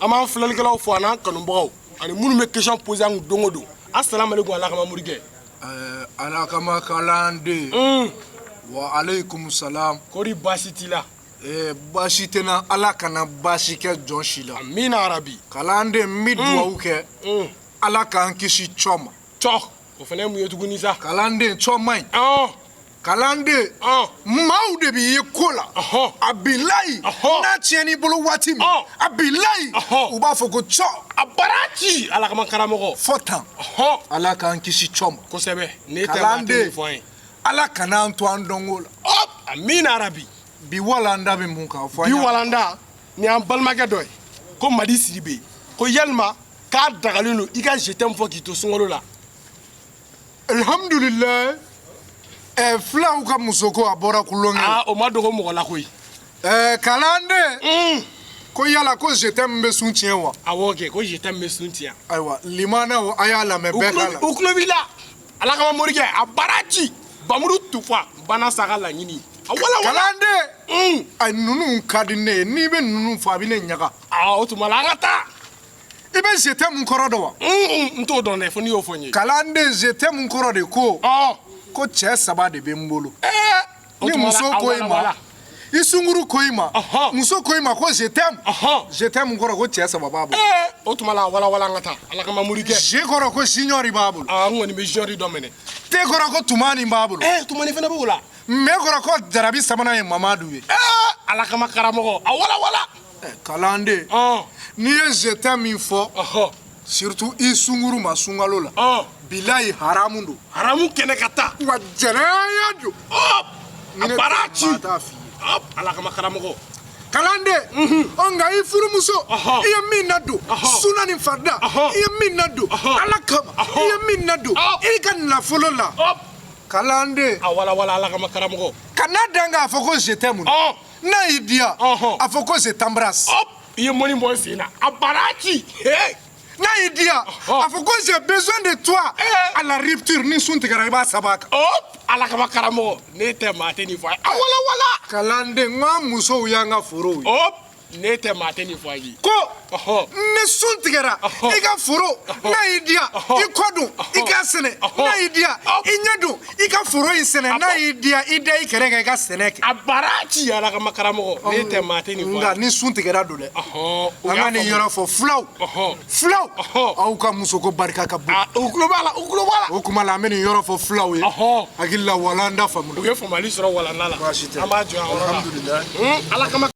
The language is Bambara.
An b'an filɛlikɛlaw fo an'an kanubagaw ani minnu bɛ question poser an kun don o don. Asalaamaaleykum, Ala kama morikɛ. Ala kama kalanden. Wa aleykum salam. Kori baasi t'i la? Baasi tɛ n na, Ala kana baasi kɛ jɔn si la. Amina arabi. Kalanden, n bɛ duwawu kɛ, Ala k'an kisi cɔ ma. Cɔ, o fana ye mun ye tuguni sa? Kalanden, cɔ man ɲi. Kalanden, maaw de b'i ye ko la, a bilayi, n'a tiɲɛn'i bolo waati min, a bilayi, u b'a fɔ ko cɔ. A bara ci, Ala kama karamɔgɔ. Fɔ tan. Ala k'an kisi cɔ ma. Kosɛbɛ, ne tɛ maa tɛ nin fɔ an ye. Ala kana an to an dɔnko la. Amina arabi. Bi walanda bɛ mun kan fɔ? Bi walanda ni an balimakɛ dɔ ye ko Madi Sidibe, ko yalima k'a dagalen don i ka je t'aime fɔ k'i to sunkalo la? Alhamdulilayi, filaw ka musoko a bɔra kulonkɛ la. Aa, o ma dogo mɔgɔ la koyi. Kalanden, ko yala ko je t'aime bɛ sun tiɲɛ wa? Awɔ kɛ, ko je t'aime bɛ sun tiɲɛ. Ayiwa, limanaw, a y'a lamɛn, bɛɛ k'a la. U tulo b'i la, Ala kama morikɛ, a bara ci, Bamuru Tufa bana sa ka laɲini a wala wala. Kalanden, a ninnu ka di ne ye, n'i bɛ ninnu fɔ a bɛ ne ɲaga. Aa, o tuma la an ka taa. I bɛ je t'aime kɔrɔ dɔn wa? N t'o dɔn dɛ, fo n'i y'o fɔ n ye. Kalanden, je t'aime kɔrɔ de ko ko cɛ saba de bɛ n bolo. Ni muso ko i ma, i sunkuru ko i ma, muso ko i ma ko je t'aime, je t'aime kɔrɔ ko cɛ saba b'a bolo. O tuma la a wala wala, an ka taa, Ala kama morikɛ. Je kɔrɔ ko junior b'a bolo. Aa, n kɔni bɛ junior dɔ minɛ. Te kɔrɔ ko Tumani b'a bolo. Tumani fana b'o la. Me kɔrɔ ko jarabi sabanan ye Mamadu ye. Ala kama karamɔgɔ, a wala wala. Kalanden, n'i ye je t'aime min fɔ, surtout i sunkuru ma sunkalo la, bilayi, haramu don. Haramu kɛnɛ ka taa. Wa jɛnɛya don. A bara ci, Ala kama karamɔgɔ. Kalanden, ɔ nka i furumuso, i ye min ladon suna ni farida, i ye min ladon Ala kama, i ye min ladon i ka nafolo la, kalanden. A wala wala, Ala kama karamɔgɔ. Kana dan k'a fɔ ko je t'aime. N'a y'i diya, a fɔ ko je t'embrasse. I ye mɔni bɔ n sen na, a bara ci. N'a y'i diya, a fɔ ko j'ai besoin de toi à la rupture. Ni sun tigɛra, i b'a saba kan. Ala kama karamɔgɔ, ne tɛ maa tɛ nin fɔ a ye, a wala wala. Kalanden, n k'an musow y'an ka forow ye. Ne tɛ maa tɛ nin fɔ a ye. Ko ni sun tigɛra, i ka foro, n'a y'i diya, i kɔ don i ka sɛnɛ, n'a y'i diya, i ɲɛ don i ka foro in sɛnɛ, n'a y'i diya, i da i kɛrɛ kan, i ka sɛnɛ kɛ. A bara ci, Ala kama karamɔgɔ, ne tɛ maa tɛ nin fɔ a ye. Nka ni sun tigɛra don dɛ. An ka nin yɔrɔ fɔ filaw, filaw, aw ka musoko barika ka bon. U tulo b'a la, u tulo b'a la. O kuma la, an bɛ nin yɔrɔ fɔ filaw ye. Hakili la, walanda faamu. U ye faamuyali sɔrɔ walanda la. Baasi tɛ. An b'a jɔ yan yɔrɔ la. Alhamdulilayi. Ala kama.